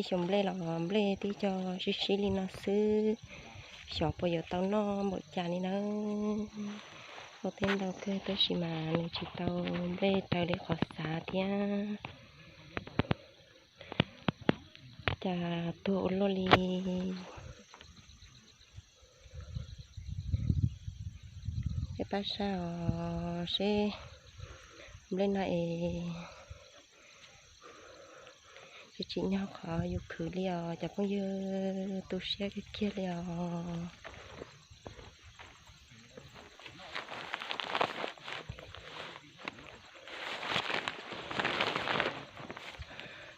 cov nplej los nplej twb cog sib sib li no xwb, xyov puas yuav tau noj npaum cas li nawb. Ua teb ntau kawg tab sis mas nws tsis tau nplej raws li qhov xav thiab. Cas tuag ua luaj li. Peb pab saib os seb nplej no es tsis tsim nyog qhov yus khwv li os cov phooj ywg, tu siab kiag kiag li os.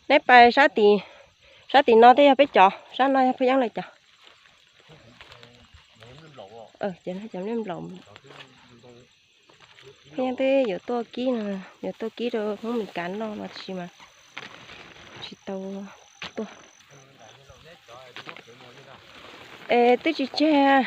Neb pais sab tim, sab tim no tej yog peb cov, sab no yog Phaj Yeeb lawv cov. Ces cov nplej nplaum. Phaj Yeeb twb yuav tuaj kib no, yuav tuaj kib rau Hmoob Mes Kas noj no tab sis mas tsis tau tuaj. Es twb tsis tseg.